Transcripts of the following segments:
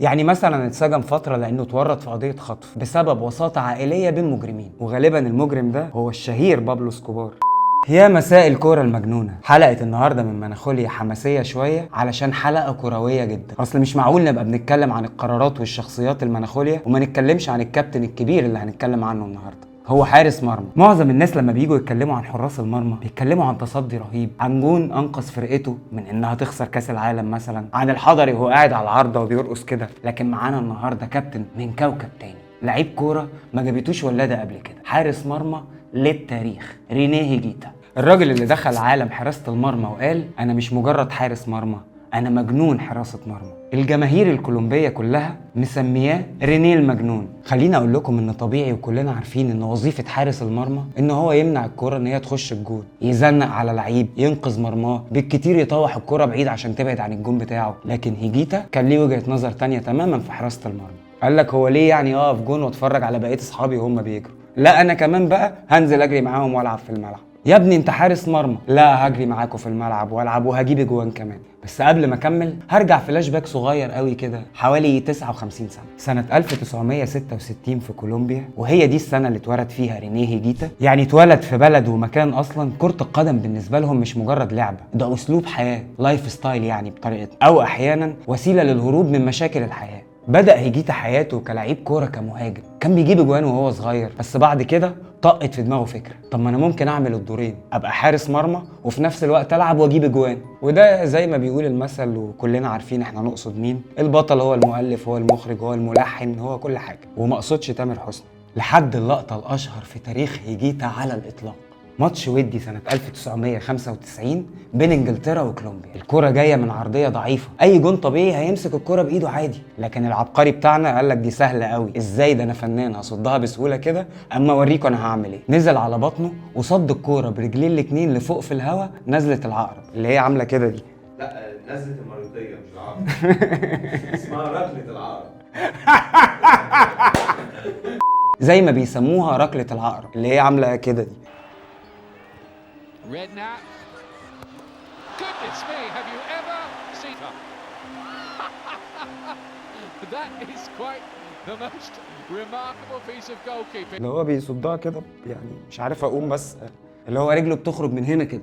يعني مثلا اتسجن فترة لانه اتورط في قضية خطف بسبب وساطة عائلية بين مجرمين، وغالبا المجرم ده هو الشهير بابلو سكوبار. يا مساء الكورة المجنونة. حلقة النهاردة من مناخوليا حماسية شوية علشان حلقة كروية جدا. اصل مش معقول نبقى بنتكلم عن القرارات والشخصيات المناخوليا وما نتكلمش عن الكابتن الكبير اللي هنتكلم عنه النهاردة. هو حارس مرمى. معظم الناس لما بييجوا يتكلموا عن حراس المرمى بيتكلموا عن تصدي رهيب، عن جون انقذ فرقته من انها تخسر كاس العالم مثلا، عن الحضري وهو قاعد على العارضة وبيرقص كده. لكن معانا النهارده كابتن من كوكب تاني، لعيب كورة ما جابتوش ولاده قبل كده، حارس مرمى للتاريخ، رينيه هيجيتا. الراجل اللي دخل عالم حراسة المرمى وقال انا مش مجرد حارس مرمى، انا مجنون حراسة مرمى. الجماهير الكولومبيه كلها مسمياه رينيه المجنون. خليني اقول لكم ان طبيعي وكلنا عارفين ان وظيفة حارس المرمى ان هو يمنع الكره ان هي تخش الجون، يزنق على لعيب، ينقذ مرماه، بالكتير يطوح الكره بعيد عشان تبعد عن الجون بتاعه. لكن هيجيتا كان ليه وجهه نظر تانية تماما في حراسة المرمى. قال لك هو ليه يعني اقف جون واتفرج على بقية اصحابي وهم بيجروا؟ لا انا كمان بقى هنزل اجري معاهم والعب في الملعب. يا ابني انت حارس مرمى. لا هجري معاكم في الملعب والعب وهجيب اجوان كمان. بس قبل ما اكمل هرجع فلاش باك صغير قوي كده حوالي 59 سنة، سنة 1966 في كولومبيا، وهي دي السنة اللي اتولد فيها رينيه هيجيتا. يعني اتولد في بلد ومكان اصلا كره القدم بالنسبة لهم مش مجرد لعبه، ده اسلوب حياة، lifestyle يعني بطريقتنا، او احيانا وسيلة للهروب من مشاكل الحياة. بدأ هيجيتا حياته كلاعب كورة كمهاجم، كان بيجيب اجوان وهو صغير، بس بعد كده طقت في دماغه فكرة، طب ما انا ممكن اعمل الدورين، ابقى حارس مرمى وفي نفس الوقت العب واجيب اجوان. وده زي ما بيقول المثل وكلنا عارفين احنا نقصد مين، البطل هو المؤلف، هو المخرج، هو الملحن، هو كل حاجة. وما اقصدش تامر حسني. لحد اللقطة الاشهر في تاريخ هيجيتا على الاطلاق، ماتش ودي سنة 1995 بين انجلترا وكولومبيا. الكرة جاية من عرضية ضعيفة، أي جون طبيعي هيمسك الكرة بإيده عادي، لكن العبقري بتاعنا قال لك دي سهلة قوي، ازاي ده أنا فنان هصدها بسهولة كده، أما أوريكم أنا هعمل إيه. نزل على بطنه وصد الكورة برجليه الاتنين لفوق في الهوا، نزلت العقرب اللي هي عاملة كده دي. لا نزلت المريضية مش العقرب. اسمها ركلة العقرب. زي ما بيسموها ركلة العقرب اللي هي عاملة كده دي. Redknapp. Goodness me, have you ever seen her? That is quite the most remarkable piece of goalkeeping. اللي هو بيصدها كده يعني مش عارف اقوم، بس اللي هو رجله بتخرج من هنا كده.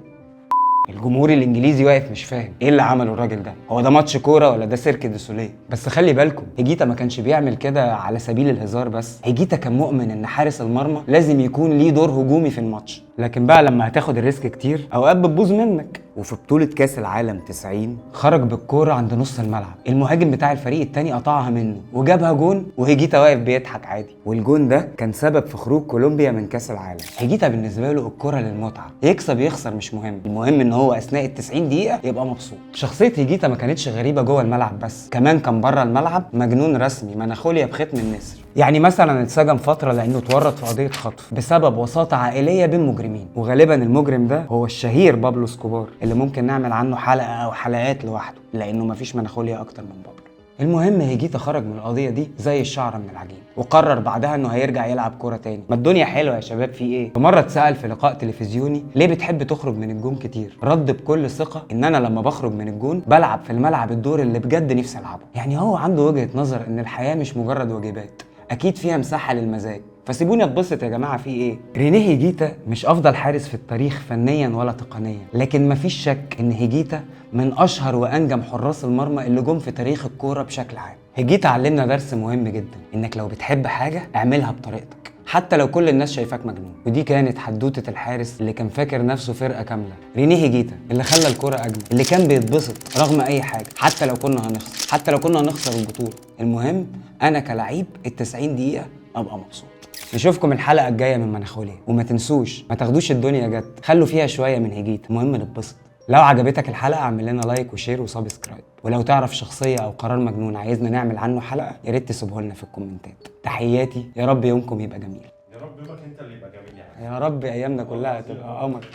الجمهور الانجليزي واقف مش فاهم ايه اللي عمله الراجل ده، هو ده ماتش كورة ولا ده سيرك دي سوليه؟ بس خلي بالكم هيجيتا ما كانش بيعمل كده على سبيل الهزار بس، هيجيتا كان مؤمن ان حارس المرمى لازم يكون ليه دور هجومي في الماتش. لكن بقى لما هتاخد ال risk كتير اوقات بتبوظ منك. وفي بطولة كاس العالم 90 خرج بالكورة عند نص الملعب، المهاجم بتاع الفريق التاني قطعها منه وجابها جون، وهيجيتا واقف بيضحك عادي. والجون ده كان سبب في خروج كولومبيا من كاس العالم. هيجيتا بالنسبة له الكرة للمتعة، يكسب يخسر مش مهم، المهم ان هو اثناء ال 90 دقيقة يبقى مبسوط. شخصية هيجيتا ما كانتش غريبة جوه الملعب بس، كمان كان بره الملعب مجنون رسمي، مناخوليا بختم النسر. يعني مثلا اتسجن فترة لانه اتورط في قضية خطف بسبب وساطة عائلية بين مجرمين، وغالبا المجرم ده هو الشهير بابلو سكوبار اللي ممكن نعمل عنه حلقة او حلقات لوحده لانه مفيش مناخوليا اكتر من بابلو. المهم هيجيتا خرج من القضية دي زي الشعرة من العجين، وقرر بعدها انه هيرجع يلعب كورة تاني. ما الدنيا حلوة يا شباب، في ايه؟ فمرة اتسأل في لقاء تلفزيوني ليه بتحب تخرج من الجون كتير؟ رد بكل ثقة ان انا لما بخرج من الجون بلعب في الملعب الدور اللي بجد نفسي العبه. يعني هو عنده وجهة نظر ان الحياة مش مجرد واجبات، اكيد فيها مساحة للمزاج، فسيبوني اتبسط يا جماعة في ايه؟ رينيه هيجيتا مش افضل حارس في التاريخ فنيا ولا تقنيا، لكن مفيش شك ان هيجيتا من اشهر وانجم حراس المرمى اللي جم في تاريخ الكورة بشكل عام. هيجيتا علمنا درس مهم جدا، انك لو بتحب حاجة اعملها بطريقتك حتى لو كل الناس شايفاك مجنون. ودي كانت حدوتة الحارس اللي كان فاكر نفسه فرقه كاملة، رينيه هيجيتا اللي خلى الكورة اجمل، اللي كان بيتبسط رغم اي حاجة حتى لو كنا هنخسر، حتى لو كنا هنخسر البطولة. المهم انا كلعيب ال 90 دقيقة ابقى مبسوط. نشوفكم الحلقة الجاية من مناخوليا، وما تنسوش ما تاخدوش الدنيا جد، خلوا فيها شوية من هيجيتا، المهم نتبسط. لو عجبتك الحلقة اعمل لنا like و share و subscribe، ولو تعرف شخصية او قرار مجنون عايزنا نعمل عنه حلقة يا ريت تسيبه لنا في الكومنتات. تحياتي، يا رب يومكم يبقى جميل. يا رب يومك انت اللي يبقى جميل يا حبيبي. يا رب ايامنا كلها تبقى قمر.